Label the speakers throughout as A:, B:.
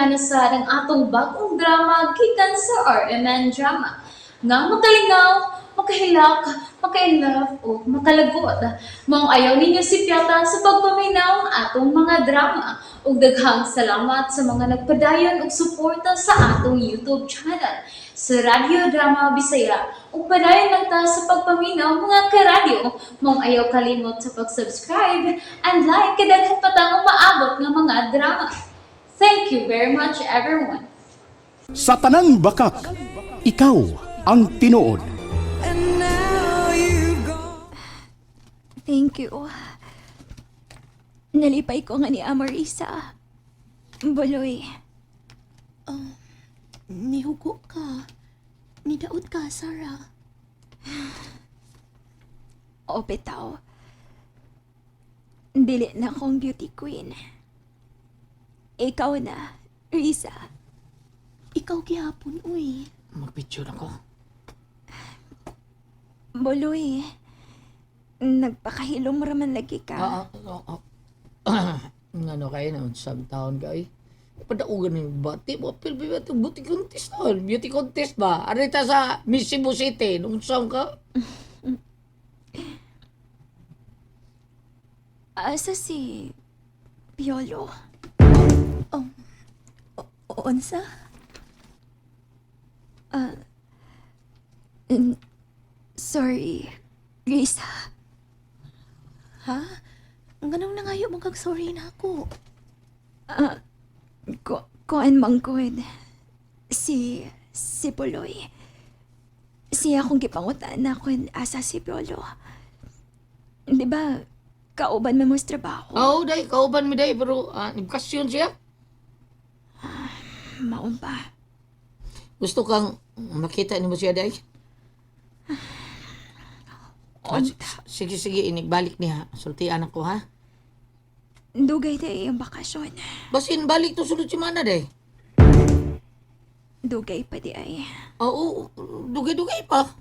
A: Amihan na sad ang atong bagong drama gikan sa RMN Drama. Nga makalingaw, makahilak, maka-inlove o makalagot. Maong ayaw ninyo sipyata sa pagpaminaw ang atong mga drama. Ug daghang salamat sa mga nagpadayon og suporta sa atong YouTube channel sa Radyo Drama Bisaya. Ug padayon lang ta sa pagpaminaw, mga karadyo. Maong ayaw kalimot sa pag-subscribe and like kay daghan pa tang umaabot nga mga drama. Thank you very much, everyone.
B: Sa tanang bakak, ikaw ang tinuod.
C: Thank you. Nalipay ko nga ni Amarisa. Buloy.
D: Nihugo ka. Nidaot ka, Sarah.
C: O bitaw. Dili na akong beauty queen. Ikaw na, Risa.
D: Ikaw gihapon, uy.
E: Magpicture ako.
C: Buloy. Nagpakahilom raman lagi ka.
E: Ah, ah, ah, ah. Ano kayo na, sa taon ka eh. Padaugan yung bati mo, apil ba ito, beauty contest na. Beauty contest ba? Arita sa Miss Cebu City, nung saan ka?
C: Asa si Piolo?
D: Unsa?
C: Sorry, Risa.
D: Ha? Nganong nangayo mo kag sorry na ako?
C: Kuan mang gud. Si Buloy. Siya akong gipangutan na kung asa si Piolo. Di ba, kauban man mo sa trabaho?
E: Oo, day, kauban mi day, pero nagkasyon siya.
C: Maon ba?
E: Gusto kang makita ni mo siya, day? Ah, sige, sige, inigbalik niya. Sultian ako, ha?
C: Dugay day ang bakasyon.
E: Basin, balik to sulod si mana, day.
C: Dugay pa di ay.
E: Oo, dugay-dugay pa.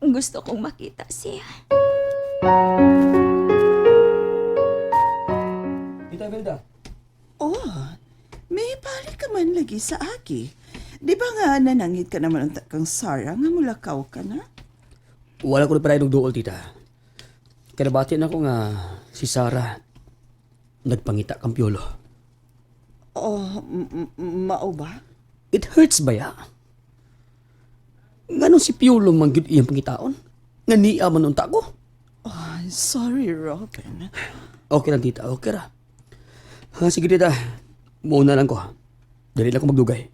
C: Gusto kong makita siya.
F: Tita Velda.
G: Oh, may balik ka man lagi sa aki. Di ba nga nanangit ka naman ang kang Sarah nga mulakaw ka na?
F: Wala ko na pala duol, tita. Kanabati na ko nga si Sarah nagpangita kang Piolo.
G: Oh, mao ba?
F: It hurts ba ya? Ngano si Piolo man gyud iyang pangitaon? Nga niya man unta ko?
G: Oh, sorry, Robin.
F: Okay lang, tita, okay ra. Ha, sige, tita, muna lang ko. Dali lang ko magdugay.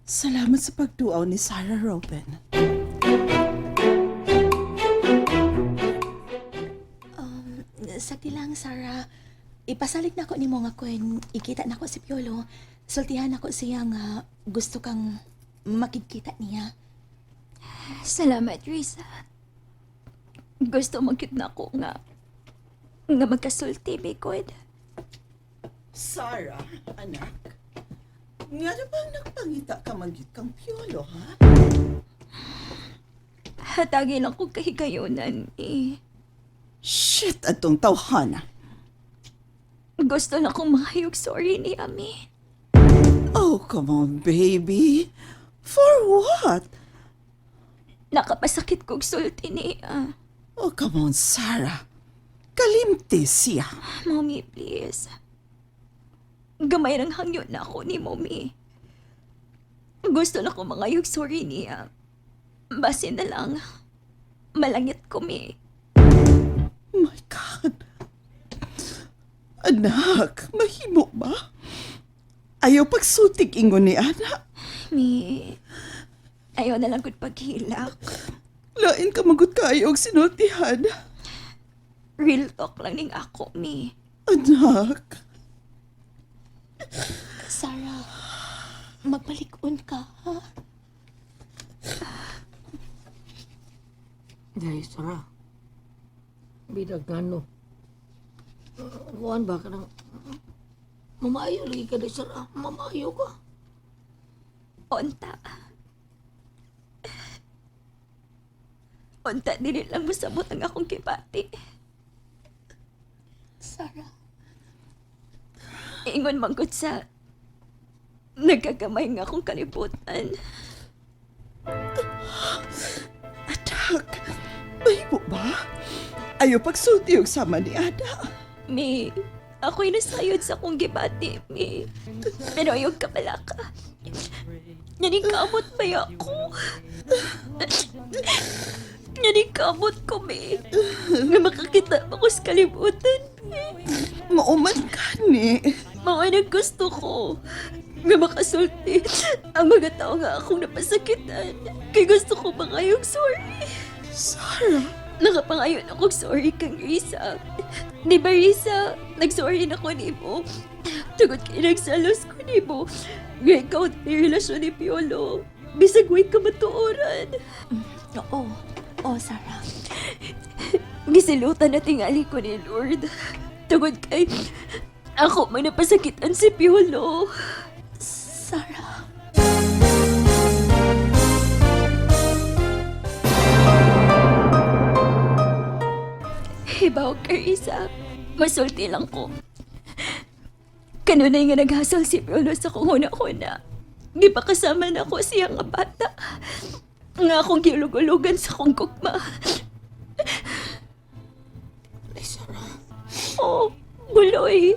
G: Salamat sa pagduaw ni Sarah, Robin.
D: Sakti lang, Sarah. Ipasalig na ko nimo nga kun ikita na ko si Piolo. Sultihan ako siya nga gusto kang makikita niya.
C: Salamat, Risa. Gusto magkit na ako nga nga magkasulti, Bigod.
G: Sarah, anak. Nga na bang nagpangita ka man gyud kang Piolo, ha?
C: Hatagin ako kahigayunan eh.
G: Shit, atong tawhana.
C: Gusto na akong mahayog sorry ni Ami.
G: Oh, come on, baby. For what?
C: Nakapasakit kog sulti niya.
G: Oh, come on, Sarah. Kalimti siya.
C: Mommy, please. Gamay ng hangyo na ako ni Mommy. Gusto na ko mangayog sorry niya. Basin na lang. Malangit ko, mi.
G: My God. Anak, mahimo ba? Ayaw pagsutig ingon ni anak.
C: Mi, ayaw na lang kong paghilak.
G: Lain ka magut kayo og sinultihan.
C: Real talk lang ning ako, mi.
G: Anak,
D: Sarah, magbalikon ka, ha?
E: Day, Sarah. Bidag nga, no. Kuhan ba ka ng... Mamayo lagi ka, day, Sarah. Mamayo ka.
C: Unta. Unta, dili lang mosabot ang akong kibati.
D: Sarah,
C: Ingon manggod sa Nagkagamay nga akong kalibutan.
G: Anak, mahimo ba? Ayaw pagsulti og sama ni Ada.
C: Mi, ako'y nasayod sa akong gibati, Mi. Pero ayaw ka pala ka. Naningkamot ba ako? Naningkamot ko, Mi. Nga makakita pa ko sa kalibutan, Mi.
G: Mauman ka ni.
C: Mga nang gusto ko. Nga makasulti ang mga tao nga akong napasakitan. Kay gusto ko ba ngayong sorry?
G: Sarah,
C: Nakapangayon akong sorry kang Risa. Di ba Risa, nag-sorry na ko nimo. Tungod kay nagsalos ko nimo. Nga ikaw may relasyon ni Piolo. Bisag way ka matuoran.
D: Oo. Oo, Sarah.
C: Gisilutan na tingali ko ni Lord. Tungod kay ako may napasakitan si Piolo.
D: Sarah.
C: Hibaw ka, Risa. Masulti lang ko. Kanunay nga naghasol si Piolo sa kong una-una. Di pa kasama na ko siya nga bata. Nga akong gilugulugan sa kong gugma.
E: Ay, Sarah.
C: Oh, buloy.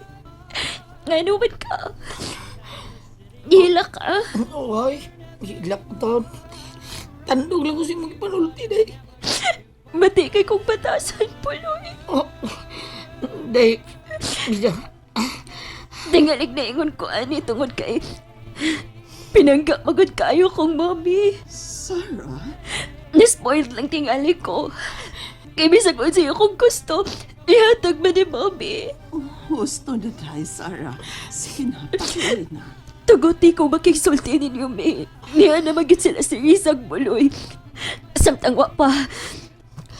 C: Nga naman ka. Gila ka.
E: Oh, ay. Hilak ko taon. Tandog lang ko siya magpanulti, day.
C: Mati kay kong batasan, buloy.
E: Oh, day. Bisa.
C: Tingalig na ingon ko ani tungod kay pinangga magod kayo kong mami.
G: Sarah,
C: Na-spoiled lang tingali ko. Kay bisag unsa akong gusto, ihatag man ni mami.
G: husto na tayo, Sarah. Sige na, patuloy na.
C: Tuguti ko makigsulti ninyo, mi. Niya na magit sila si Rizag Buloy. Samtang wa pa.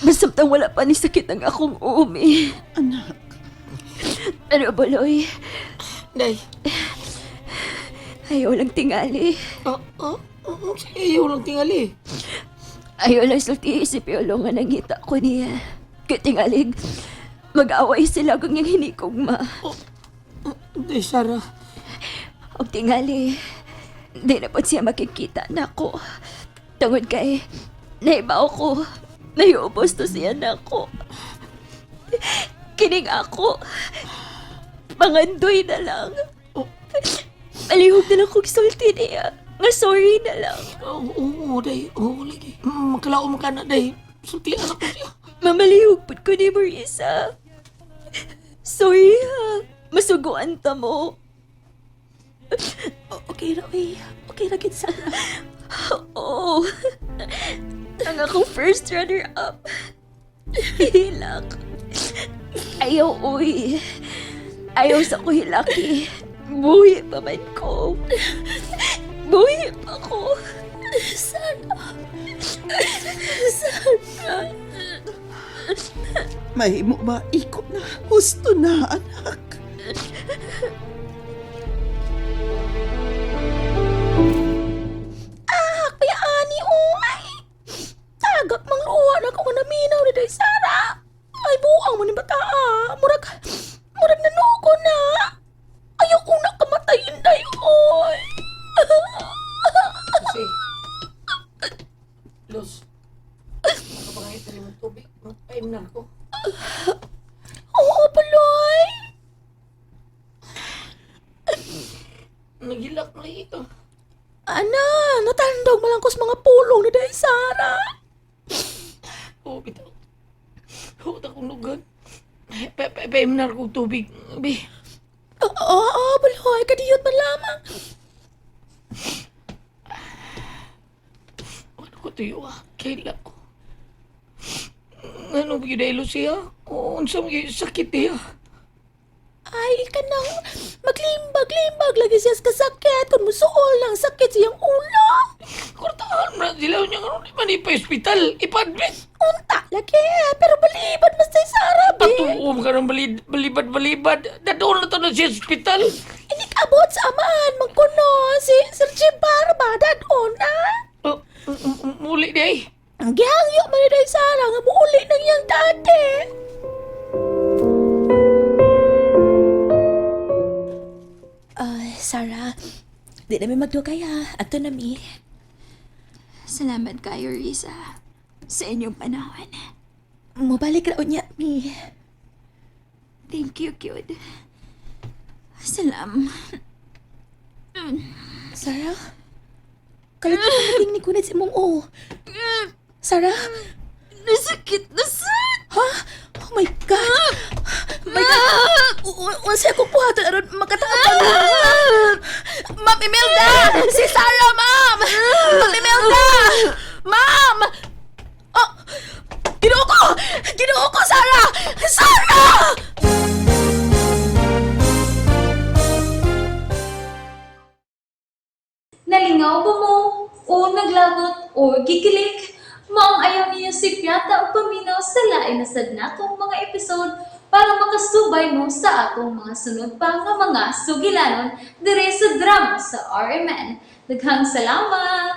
C: Samtang wala pa ni sakit ang akong umi.
G: Anak,
C: Pero Buloy,
E: Day.
C: ayaw lang tingali.
E: Oh, oh, oh, ayaw lang tingali.
C: Ayaw lang sulti si Piolo nga nangita ko niya. Kay tingalig, mag-away sila kung yung hinikugma.
E: Day, Sarah.
C: Og tingali, di na po siya makikita na ako. Tungod kay, naibaw ko, naiubos to siya na ako. Kining ako, pangandoy na lang. Palihog na lang kong sulti niya. Nga sorry na lang.
E: Oo, oo, day. Oo, lagi. Makalaom ka na, day. Sultian ako siya.
C: Mamalihog pud ko ni Marisa. Sorry ha. Masuguan ta mo.
D: Okay ra, uy. Okay ra gid, Sarah.
C: Oo. Ang akong first runner-up. Hilak. Ayaw, uy. Ayaw sa ko hilaki. Buhi pa man ko. Buhi pa ko. Sana. Sana.
G: mahimo ba? Iko na. Husto na, anak.
D: Ah, kaya ani, oh. Ay, tagak mang luha na ko naminaw ni Day Sarah. Ay, buang mo ni bata, ah. Murag, murag nanuko na. Ayaw ko na kamatayin, day, oy.
E: Kasi, Los, makapangayit na rin mong tubig. Magpaim na ako.
D: Oo, Paloy.
E: Nagilak na ito.
D: Ana, natandog man lang ko sa mga pulong ni Day Sarah.
E: Oo, bitaw. Oo, takong lugan. Paim na akong tubig. Bi,
D: Oo, oo, Paloy, kadiyot man lamang.
E: ano ko tuyo ah? Kaila ko. Ano ba yun, Lucia? Oo, unsa mo yun, sakit niya.
D: Ay, kanang maglimbag-limbag lagi siya sa kasakit. Kung musuol lang sakit siyang ulo.
E: Kurtahan mo na sila niya karon di man ipa-ospital, ipa-admit.
D: Unta lagi, pero balibad mas Day Sarah, be.
E: Patuom ka ng balibad-balibad. Dadoon na to na siya sa ospital.
D: Inikabot sa amaan, mangkuno, si Sir Jim Barba, dadon na.
E: Oh, muli di ay.
D: Ang gihangyo man ni Day Sarah nga muuli ng iyang dati. Sarah, Di na mi magdugay ha. Adto na mi.
C: Salamat kayo, Risa, sa inyong panahon.
D: Mobalik ra unya mi.
C: Thank you, cute. Salam.
D: Sarah? Kalit ka naging ni kunit sa imong o. Sarah?
C: Nasakit na sa...
D: Ha? Oh my God! My God! Unsa akong buhaton aron makataapang mo? Ma'am Imelda! Si Sarah, ma'am! Ma'am Imelda! Ma'am! Oh! Ginoo ko! Ginoo ko, Sarah! Sarah!
A: Nalingaw ba mo? O naglagot o gikilig? Maong ayaw niyo si Piata o paminaw sa lain na sad natong mga episode para makasubay mo sa atong mga sunod pa nga mga sugilanon dire sa drama sa RMN. Daghang salamat!